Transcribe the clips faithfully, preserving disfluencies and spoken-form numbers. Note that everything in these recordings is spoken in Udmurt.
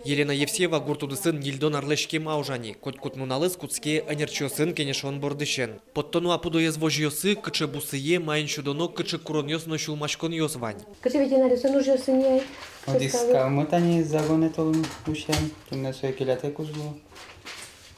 Елена Евсеева гурт удысын ньыльдон арлэсь кема ужа ни. Котькуд нуналэз кутске ӧнерчиосын кенешон бордысен. Поттоно-а пудоез возьёсы, кыӵе бусые, маин сюдоно, кыӵе куронъёс но сюлмаськонъёс вань. Кыӵе ветеринаръёсын ужъёсы ни ай? Одӥг скалмы тани загонэ толын усем, туннэ сое келятэк уз лу.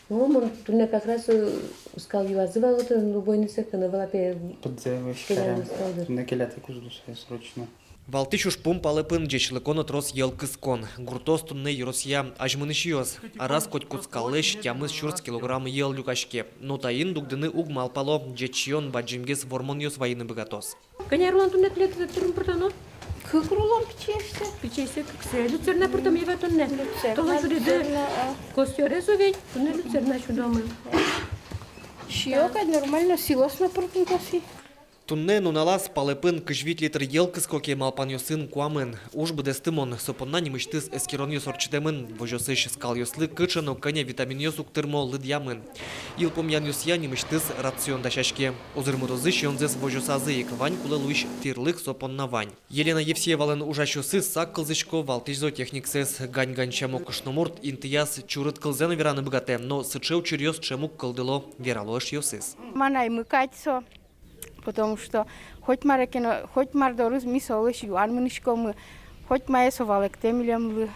Ну, мон туннэ как раз, э, скал юазы вал отын, убойнысэ кыны вал, а пе. Пыдзэ вӧсь карем. Туннэ келятэк уз лу сое срочно. Валтӥсь ужпум Палэпын — ӟечлыко но трос йӧл кыскон. Гуртоос туннэ ёросъя азьмынӥсьёс. Араз котькуд скаллэсь тямыс сюрс килограмм йӧл люкаське. Но таин дугдыны уг малпало, ӟеч сиён бадӟымгес вормонъёс вайыны быгатоз. Кӧня рулон туннэ тӥледлы тырмы пыртоно? Кык рулон пичиесьсэ. Пичиесьсэ кыксэ. Люцерна пыртом-а тӥ туннэ? Люцерна. Толон сюдӥды. Люцерна, а. Костёрез ведь, туннэ люцерна сюдомы. Сиё кадь нормально, силос но пыртыны косӥ. Туннэ нуналаз Палэпын кызь вить литр йӧл кыско ке, малпанъёсын куамын. Уж быдэстымон. Со понна нимысьтыз эскеронъёс ортчытэмын. Возёсысь скалъёслы кыӵе но кӧня витаминъёс уг тырмо, лыдъямын. Йылпумъянъёсъя нимысьтыз рацион дасяське. Узырмытозы сиёнзэс возёсазы ик, вань кулэ луись тирлык со понна вань. Елена Евсеевалэн ужасьёсыз сак кылзӥсько валтӥсь зоотехниксэс. Гань-гань сямо кышномурт интыяз чурыт кылзэ но вераны быгатэ, но сыӵе учыръёс ӵемук кылдыло, верало эшъёсыз. Мынам аймы кадь со. Потому что хоть мар ке но, хоть мар доры ми солэсь юан мынӥськомы, хоть мае со валэктэ милемлы.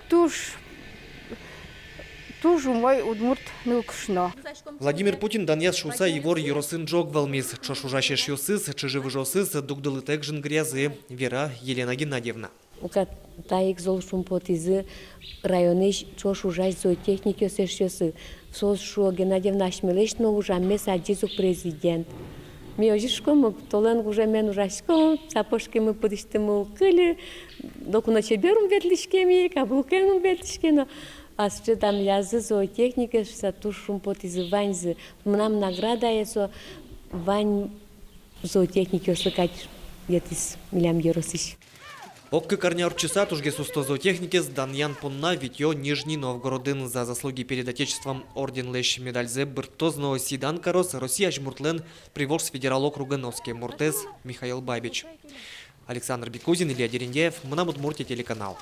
Туж, туж умой удмурт нылкышно. Владимир Путин данъяз шуыса ивор ёросын ӝог вӧлмиз. Ӵош ужась эшъёсыз, чыжы-выжыосыз дугдылытэк жингыръязы, вера Елена Геннадьевна. Уката ик зол шумпотӥзы районысь ӵош ужась зоотехникъёс эшъёсы. Соос шуо: Геннадьевна, асьмелэсь но ужаммес адӟиз ук президент. Ми озьы шуиськом ук, толон ужамен ужаськом, сапожкамы пыдысьтымы уг кыльы, ноку но чебер ум ветлӥське ми, каблукаен ум ветлӥське но. А сыӵе данъязы зоотехникъёс шуыса, туж шумпотӥзы ваньзы. Мынам наградае со вань зоотехникъёслы кадь йӧтӥз милям ёросысь. Ог кык арня ортчыса тужгес усто зоотехникез данъян понна витё Нижний Новгородын. «За заслуги перед Отечеством» орденлэсь медальзэ бырттоз но сӥдан кароз Россия азьмуртлэн Приволжск федерал округын оскем муртэз Михаил Бабич. Александр Бекузин, Илья Дерендяев, «Мынам Удмуртие» телеканал.